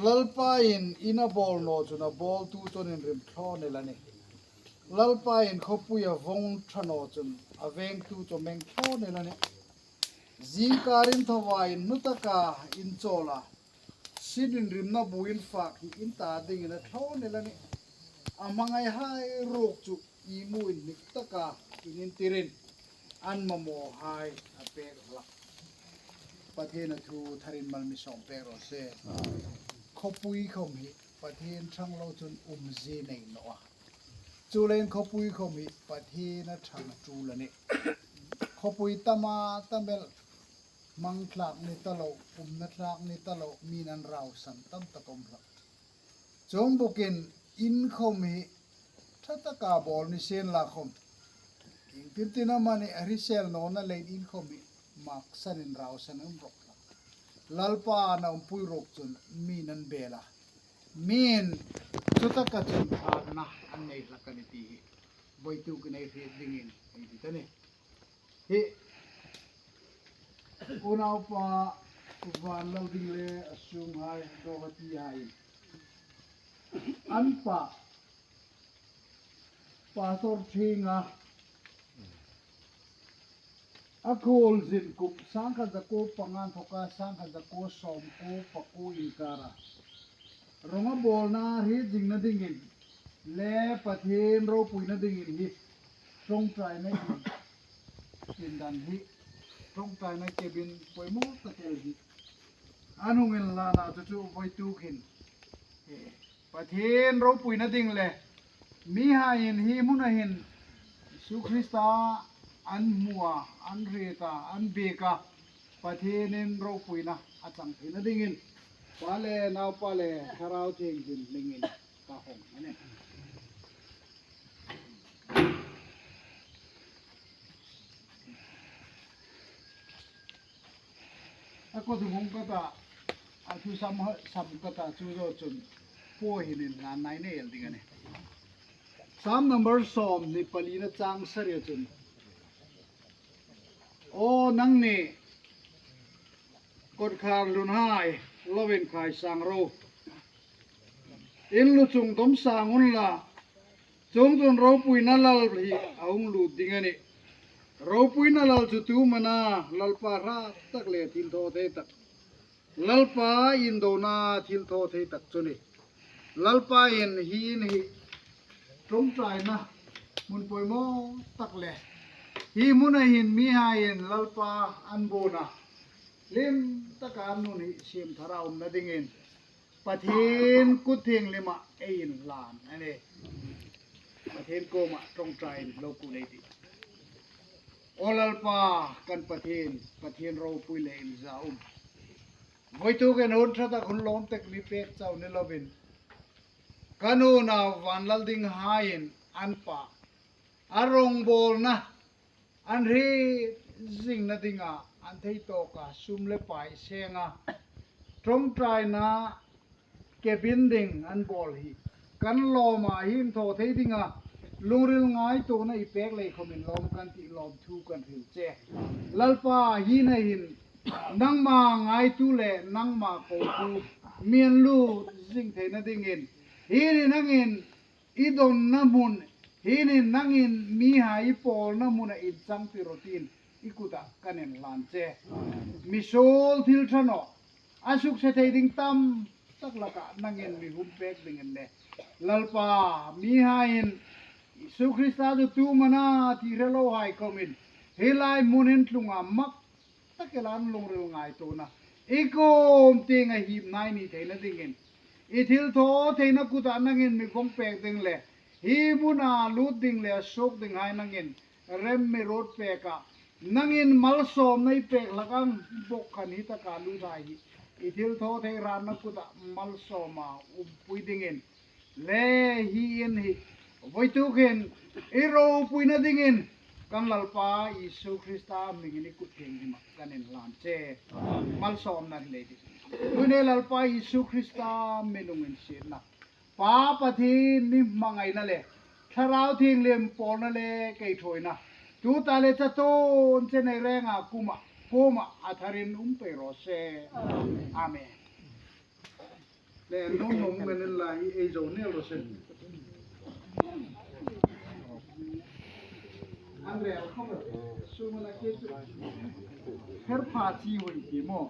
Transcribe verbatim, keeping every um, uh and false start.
Lalpa'n in a bawl naw chun a bawltu chu an inrim thlawn el a nih. Lalpa'n khawpui a vawng ṭha naw chun a vengtu chu a meng thlawn el a nih. Zingkârin thawvain hnu taka in chawl a, sin inrimna bu in fak hi in ta dingin a thlawn el a nih. A hmangaihai ruok chu imu inhnik taka in intirin an mamawhai a pêk hlak. Pathien a thu tharin mal mi sawm pêk raw se. Khawpui khawm hi Pathien ṭhang lo chun umzie nei naw a. Chuleiin khawpui khawm hi Pathien a ṭhang a ṭul a nih. Khawpui tama tam el, hmang thlak ni ta lo, umna thlak ni ta lo, mi'n an rausan tam tak um hlak. Chuong bawkin in khawm hi ṭha taka bawl ni sien la khawm, iengkim tin amanih a hrisel nawna leiin in khawm hi maksanin rausan um rawk hlak. Lalpa a na umpui ruok chun mi'n an bel a, mi'n chu taka chun hratna an nei hlak a nih ti hi vawituk ei hriet dingin ei ti ta a nih. Hi unaupa Vanlalding le a sunghai Dohati hai an pa Pastor Thinga a khuolzin kup sangkhat zakuo panga inthoka sangkhat zakuo sawmkuo pakuo inkara rawng a bawlna hriet zingna dingin le Pathien ropuina dingin hi ṭawngṭaina in, indan hi, ṭawngṭaina cabin poimaw tak el hi an hung inhlana chu chu vawituk hin, eh, Pathien ropuina ding le mihaiin hi hmuna hin Isu Krista an hmu a, an hriet a, an biek a, Pathienin ropuina a chang theina dingin Pa le Naupa le Thlarau Thienghlim hmingin ka hawng a nih. A kawt hung ka ta, a thu sam, sam ka ta chu zo chun po hin inhlan nei el ding a nih. Sam number sawmhni palina chang sari chun, Aw nangni kawtkhar hlunhai, lo inkhai sang ro. In lu chung dawm sang unla, chuongchun ropuina lal hi a hung lut ding a nih. Ropuina lal chu tu am a na, Lalpa hrat tak le thilthawthei tak, Lalpa indona thilthawthei tak chu a nih. Lalpa'n hi in hi ṭawngṭaina hmun poimaw tak le hi hmuna hin mihaiin Lalpa an buon a, hlim taka an nun hi siem thara umna dingin Pathien kut thienghlima ei inhlan a nih. Pathien kuoma ṭawngṭaiin lo kut ei tih. Aw Lalpa, kan Pathien, Pathien ropui le inzaum. Vawituk hin hun ṭha tak hun lawm tak mi pek chau ni lovin, kan unau Vanlalding haiin an pa a rawngbawlna an hriet zingna dinga an thei tawka sum le pai senga ṭawngṭaina cabin ding an bawl hi kan lawma hi inthaw thei dinga lungril ngaituona i pek lei khawmin lawm kan tih, lawmthu kan hril che. Lalpa, hi hmuna hin nangma ngaituo le nangma kotu mi an lut zing theina dingin hi ni nangin i donna hmun, hi ni nangin mihai i pawlna hmuna inchangtir rawh tiin i kuta kan inhlan che. Misuol thil ṭha naw a sukse thei ding tam tak laka nangin mi hum pek dingin le Lalpa, mihaiin Isu Krista chu tu am a na ti hre lohai khawmin hi lai hmun intlunga mak tak elin lungril ngaituona i kuom tienga hipna i ni theina dingin, i thilthawtheina kuta nangin mi vawng pek ding le hi hmuna lut ding le a suok dinghai nangin rem mi ruot pek a, nangin malsawmna i pek hlak ang bawk khan hi taka luthai hi i thilthawthei hratna kuta malsawma umpui dingin le hi in hi vawituk hin i ropuina dingin kan Lalpa Isu Krista hmingin i kut thienghlima kan inhlan che. Malsawmna hril ei tih. Tuhin Lalpa Isu Krista mi lunginsietna, Pa Pathien mi hmangaina le Thlarau Thienghlim pawlna le keiṭhuoina tuta le chatuon chen ei renga kuoma, kuoma a tharin um pei raw se. Amen. Le no no men la hi ei zo ne lo sen. Andre, ko. Su mana ke. Her pha chi hoi ti mo.